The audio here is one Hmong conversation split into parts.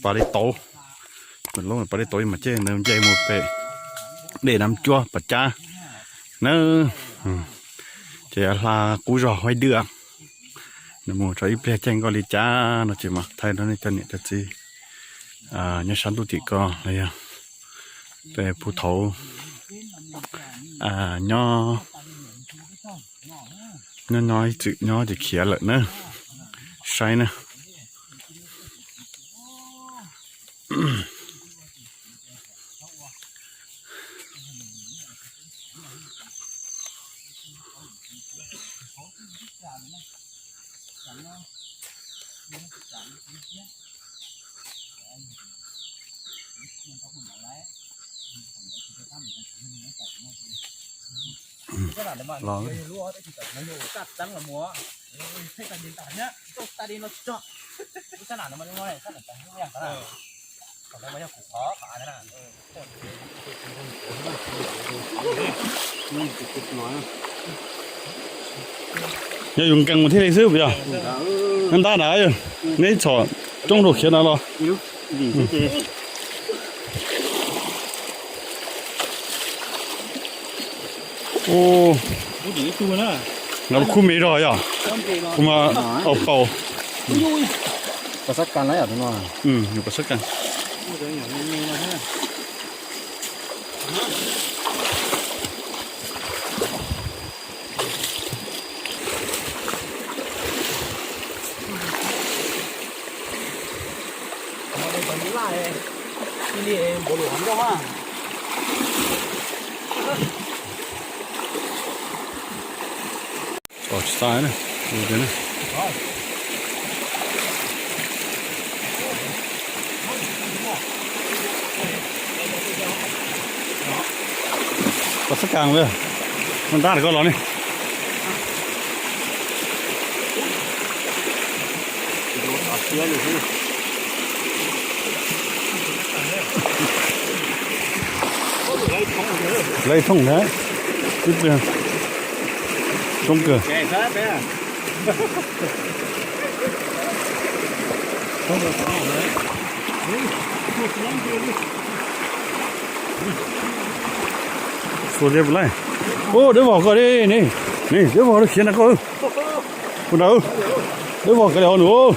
pas dej tauv, lub pas dej tauv mas ces nws nce mus pem dej Nab Cuab Pas Cab na. Ces hla qub zog Huaib Dwj, nws mus txog ib pliag caij nkoj li cas no ces mam thaij rau nej cov niam cov txiv nyob sab ntuj tim ko los yog pem puag thaum nyob nyob nyob ib txwm nyob ces khiav lawm na, saib na. Los Yog yus nkees mus thiaj li xwb puas yog? Ntab nrad, neb txhom coob rau khiav na los. Ua, nqa lub khub me zog yog, kuv mas au paus. Pas xab kas. Tsis tas na. Pas xab kas, ntab koj los ne. Lawv thooj thiab, ib pliag coob kawg. Xua thiab puas laij? Ub, dawb vog koj ne, ne, dawb vog khiav na koj. Ua nrad, dawb vog koj li nus.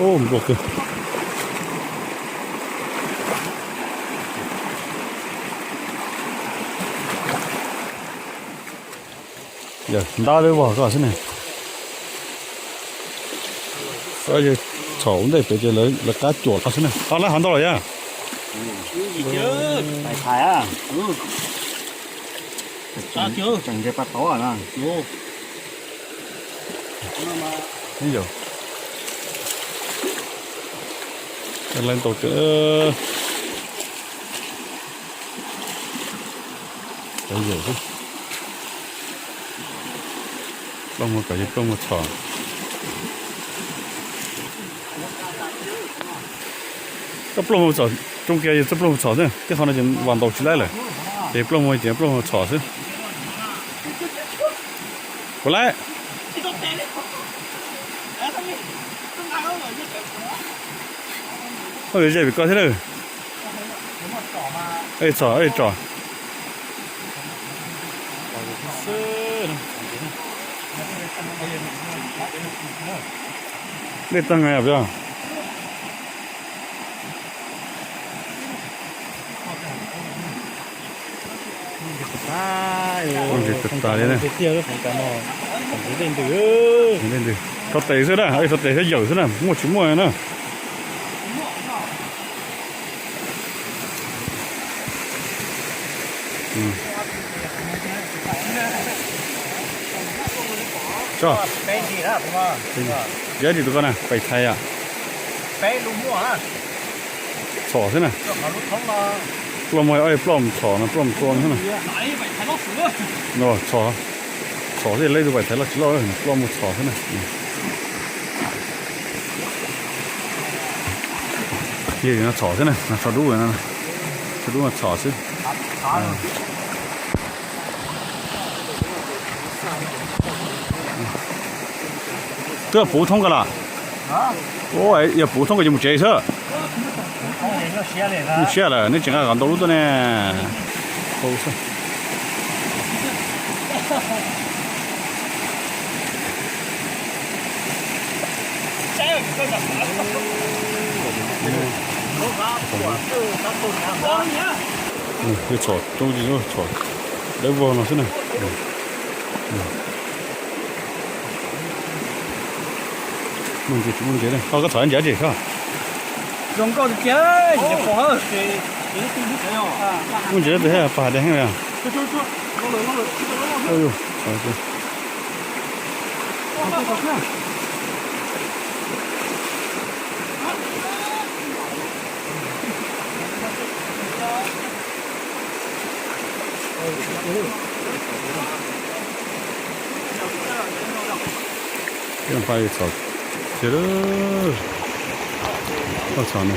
Ub, npau kawg. Yog ntab dawb vog koj xwb ne. Txhom ua ntej pem ces lawv qab cuam koj xwb na. Tau lawv hov ntau los yog? Yog, lawv ntau kawg. Cov yawm xwb. Plooj mus kom yog plooj mus txhom. Koj plooj mus txhom, tsoo kiag yog txoj plooj mus txhom xwb, tej qhov no ces vas ntaus tsis laib lawm. Ces plooj mus ces plooj mus txhom xwb. Puas laib? Oj, ze pem koj thiab lawm. Txhom, tsom. Dej tag ngai os. Ntses tas tas li na. Dej ntws, rho tes xwb na, rho tes thiab yawm xwb na, muaj tsis muaj na. Yog li tus koj na, pais thaiv yom. Txhom xwb na. Ploj mus, ploj mus txhom no, ploj mus tua xwb na. Txhom, txhom xwb, lawv tus pais thaiv loj tsis loj, ploj mus txhom xwb na. Yog no txhom xwb na, no tso dub, tso dub no txhom xwb. Twb puv thoob ko los? Yog puv thoob ko ces mus tsev xwb. Nyuaj siab lawm, neb tseem nqa kom ntau lub tuaj ne. Txhom coob, txhom dawb vog no xwb na. Muaj ntses tsis muaj ntses, koj txhom ntses tsis koj? Muaj ntses tus thiab pas hais tias heev li. Pab txhom tiag, koj txhom na.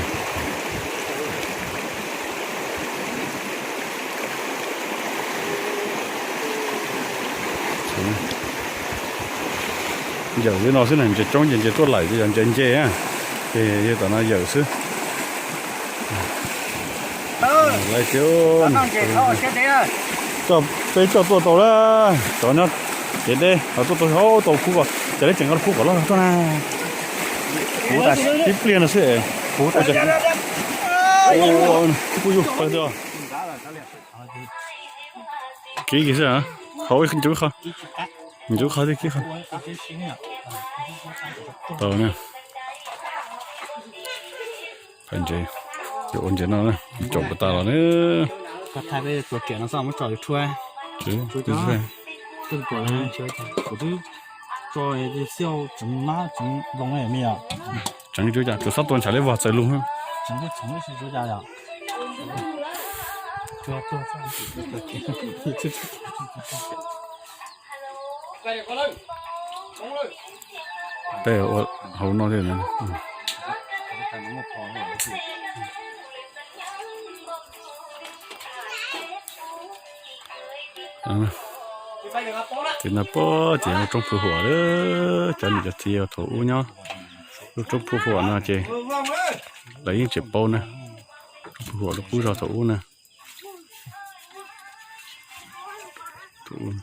Yawm li no xwb na, ntses coob ces ntses tuaj laim ces yog ntses nce na, ces yog tom no yawm xwb. Lawv tias peb coj tuaj tau lawm, cov nyob kev deb ho tuaj tau, tau khub ko, ces lawv tseem nqa khub kom loj tuaj na. Kuv tas tib pliag no xwb, kuv tas kuj yug. Kib kiag xwb, hauv ncauj qhov, ncauj qhov thiab kib qhov. Tau na. Ntses, yuav ua ntses no na, caum puas tas los na. Tso YouTube. Tseev cuab cas, tsuas xav tua ntshav li vog txawm lug. Peb ua hauv no thiab. Ces no pob ces lub roob Phu Huam lawm, cov niam cov txiv thaum ub nyob lub roob Phu Huam no ces lawv yeej tseem paub na, roob Phu Huam lub qub zog thaum ub na. Thaum ub